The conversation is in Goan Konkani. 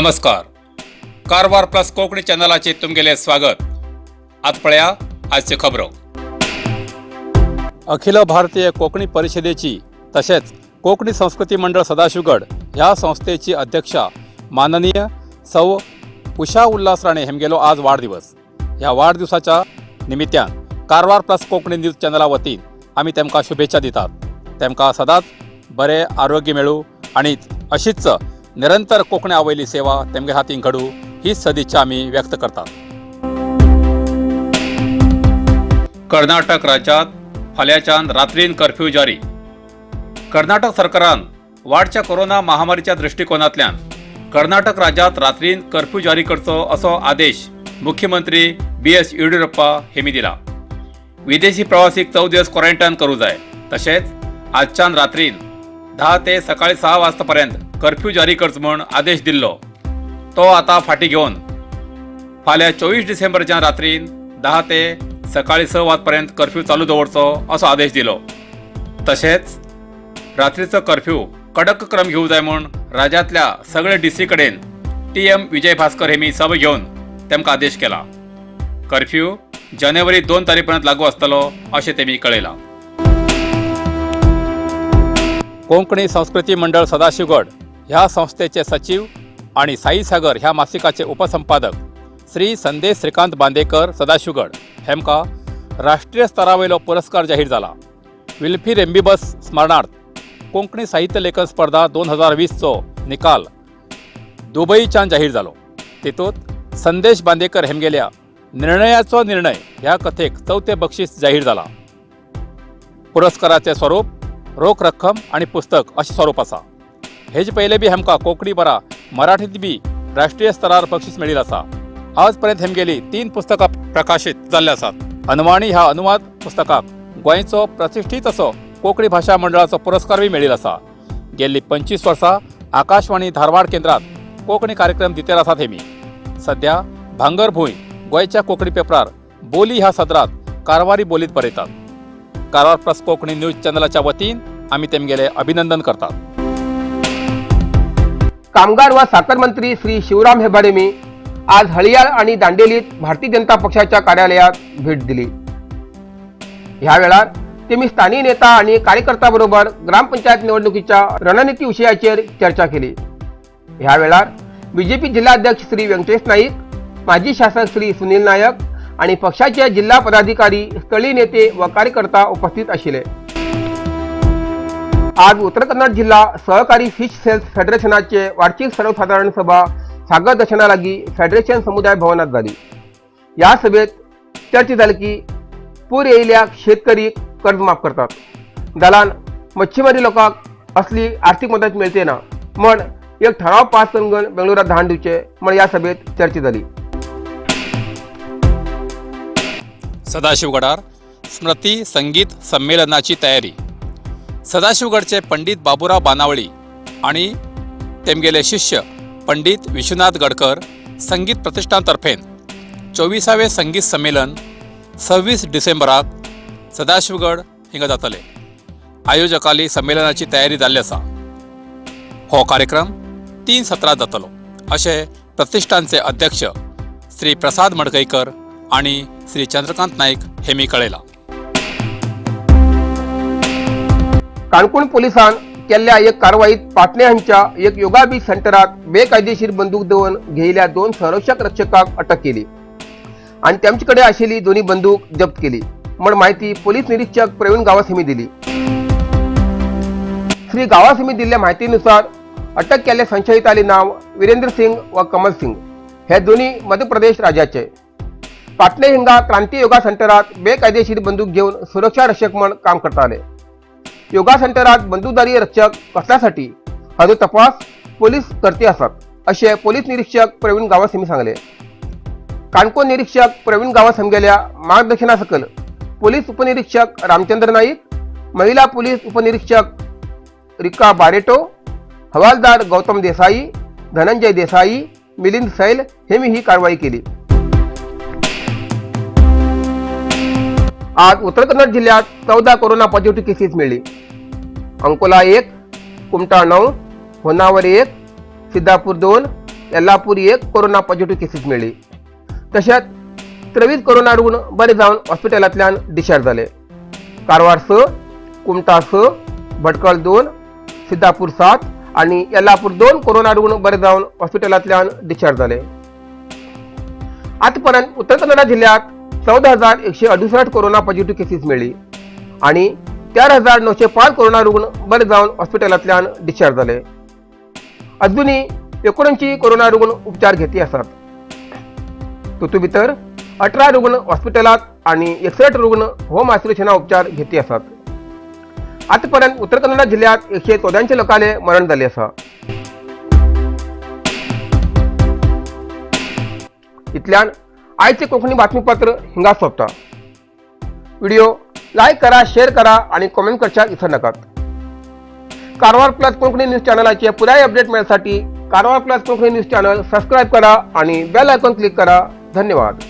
नमस्कार, कारवार प्लस कोंकणी चॅनलाचेर तुमगेलें स्वागत. आतां पळया आजच्यो खबरो. अखिल भारतीय कोंकणी परिशदेची तशेंच कोंकणी संस्कृती मंडळ सदाशिवगड ह्या संस्थेची अध्यक्षा माननीय सौ उषा उल्हास राणे हेमगेलो आज वाडदिवस. ह्या वाडदिवसाच्या निमित्यान कारवार प्लस कोंकणी न्यूज चॅनला वतीन आमी तेमकां शुभेच्छा दितात. तेमकां सदांच बरें आरोग्य मेळूं आनी अशीच निरंतर कोंकणी आवयली सेवा तेमगे हातीन घडूं हीच सदिच्छा आमी व्यक्त करतात. कर्नाटक राज्यात फाल्यांच्यान रात्रीन कर्फ्यू जारी. कर्नाटक सरकारान वाडच्या कोरोना महामारीच्या दृष्टिकोनांतल्यान कर्नाटक राज्यात रात्रीन कर्फ्यू जारी करचो असो आदेश मुख्यमंत्री बी एस येडियुरप्पा हेमी दिला. विदेशी प्रवासीक 14 दिवस क्वॉरंटायन करूं जाय. तशेंच आजच्यान रात्रीन 10 ते सकाळी 6 वाजता पर्यंत कर्फ्यू जारी करचो म्हूण आदेश दिल्लो, तो आतां फाटीं घेवन फाल्यां 24 डिसेंबरच्या रात्रीन 10 ते सकाळी 6 वाजपर्यंत कर्फ्यू चालू दवरचो असो आदेश दिलो. तशेंच रात्रीचो कर्फ्यू कडक क्रम घेवं जाय म्हूण राज्यांतल्या सगळे डी सी कडेन टी एम विजय भास्कर हेमी सभा घेवन तेमकां आदेश केला. कर्फ्यू जानेवारी 2 तारीख पर्यंत लागू आसतलो अशें तेमी कळयलां. कोंकणी संस्कृती मंडळ सदाशिवगड ह्या संस्थेचे सचीव आणि साईसागर ह्या मासिकाचे उपसंपादक श्री संदेश श्रीकांत बांदेकर सदाशिवगड हेमकां राष्ट्रीय स्तरावयलो पुरस्कार जाहीर जाला. विल्फी रेम्बिबस स्मरणार्थ कोंकणी साहित्य लेखन स्पर्धा 2020चो निकाल दुबईच्यान जाहीर जालो. तेतूंत संदेश बांदेकर हेमगेल्या निर्णयाचो निर्णय ह्या कथेक चवथें बक्षीस जाहीर जाला. पुरस्काराचें स्वरूप रोख रक्कम आनी पुस्तक अशें स्वरूप आसा. हेजे पयलें बी हेमकां कोंकणी बरा मराठीत बी राष्ट्रीय स्तरार बक्षीस मेळिल्लें आसा. आज पर्यंत हेमगेली 3 पुस्तकां प्रकाशीत जाल्ली आसात. अनवाणी ह्या अनुवाद पुस्तकाक गोंयचो प्रतिश्ठीत असो कोंकणी भाशा मंडळाचो पुरस्कारूय मेळिल्लो आसा. गेल्ली 25 वर्सां आकाशवाणी धारवाड केंद्रात कोंकणी कार्यक्रम दितेर आसात. हेमी सध्या भांगरभूंय गोंयच्या कोंकणी पेपरार बोली ह्या सदरात कारवारी बोलीत बरयतात. कारवार प्लस कोंकणी न्यूज चॅनलाच्या वतीन आमी तेमगेले अभिनंदन करतात. कामगार व साखर मंत्री श्री शिवराम हेब्बाडेमी आज हळियाळ आणि दांडेलीत भारतीय जनता पक्षाच्या कार्यालयात भेट दिली. ह्या वेळार तेमी स्थानीय नेता आणि कार्यकर्त्याबरोबर ग्रामपंचायत निवडणुकीच्या रणनिती विशयाचेर चर्चा केली. ह्या वेळार बीजेपी जिल्हाध्यक्ष श्री व्यंकटेश नाईक, माजी शासक श्री सुनील नायक आणि पक्षाचे जिल्हा पदाधिकारी, स्थळीय नेते व कार्यकर्ता उपस्थित आशिल्ले. आज उत्तर कन्नड जिल्हा सहकारी फिश सेल्स फेडरेशनाचे वार्षिक सर्वसाधारण सभा सागर दर्शना लागी फेडरेशन समुदाय भवनात झाली. या सभेत चर्चा झाली की पूर येयल्या शेतकरी कर्ज माफ करतात, जाल्यार मच्छीमारी लोकांक असली आर्थिक मदत मेळचे ना म्हण एक ठराव पास करून बेंगळुरात धाड दिवचे म्हण या सभेत चर्चा झाली. सदाशिवगडार स्मृती संगीत संमेलनाची तयारी. सदाशिवगडचे पंडित बाबुराव बानावळी आणि तेमगेले शिष्य पंडित विश्वनाथ गडकर संगीत प्रतिष्ठानतर्फेन 24वें संगीत संमेलन 26 डिसेंबराक सदाशिवगड हिंगा जातले. आयोजकाली संमेलनाची तयारी जाल्ली आसा. हो कार्यक्रम 3 सत्रात जातलो अशें प्रतिष्ठानचे अध्यक्ष श्री प्रसाद मडकईकर आणि श्री चंद्रकांत नाईक हेमी कळयलां. काणकोण पोलिसान केल्ल्या एक कारवाईत पाटणे हांच्या एक योगा बीच सेंटरात बेकायदेशीर बंदूक दवरून घेयिल्ल्या 2 संरक्षक रक्षकांक अटक केली आणि त्यांचे कडेन आशिल्ली दोन्ही बंदूक जप्त केली म्हण माहिती पोलीस निरीक्षक प्रवीण गावस यांनी दिली. श्री गावस यांनी दिल्ल्या माहितीनुसार अटक केल्ल्या संशयिताले नाव वीरेंद्र सिंग व कमल सिंग हे दोन्ही मध्य प्रदेश राज्याचे. पाटणे हिंगा क्रांती योगा सेंटरात बेकायदेशीर बंदूक घेवन सुरक्षा रक्षक म्हण काम करताले. योगा सेंटरात बंदूकधारी रक्षक कसल्यासाठी हाजो तपास पोलीस करते आसात अशें पोलीस निरीक्षक प्रवीण गावस यांनी सांगले. काणकोण निरीक्षक प्रवीण गावस हांगेल्या मार्गदर्शना सकयल पोलीस उपनिरीक्षक रामचंद्र नाईक, महिला पोलीस उपनिरीक्षक रिका बारेटो, हवालदार गौतम देसाई, धनंजय देसाई, मिलिंद सैल हेमी ही कारवाई केली. आज उत्तर कन्नड जिल्ह्यात 14 कोरोना पॉझिटिव्ह केसेस मिळली. अंकोला 1, कुमटा 9, होन्नावर 1, सिद्धापूर 2, येल्लापूर एक कोरोना पॉझिटिव्ह केसीस मेळ्ळी. तशेंच 23 कोरोना रुग्ण बरे जावन हॉस्पिटलांतल्यान डिस्चार्ज जाले. कारवार 6, कुमटा 6, भटकळ 2, सिद्धापूर 7 आनी येल्लापूर 2 कोरोना रुग्ण बरे जावन हॉस्पिटलांतल्यान डिस्चार्ज जाले. आतापर्यंत उत्तर कन्नडा जिल्ह्यात 14,168 कोरोना पॉझिटिव्ह केसीस मेळ्ळी आणि 4,905 कोरोना रुग्ण बरे जावन हॉस्पिटलांतल्यान डिस्चार्ज जाले. अजूनही 79 कोरोना रुग्ण उपचार घेती आसात. तातूंत भितर 18 रुग्ण हॉस्पिटलात आणि 61 रुग्ण होम आयसोलेशना उपचार घेती आसात. आतापर्यंत उत्तर कन्नडा जिल्ह्यात 184 लोकांले मरण जाले आसा. इतल्यान आयचे कोंकणी बातमीपत्र हिंगा सोंपता. व्हिडिओ लायक करा, शेअर करा आणि कमेंट करच्याक विसर नाकात. कारवार प्लस कोंकणी न्यूज चॅनलाचे पुराय update मेळसाठी Karwar plus Konkani news channel subscribe करा आणि बेल आयकॉन क्लिक करा. धन्यवाद.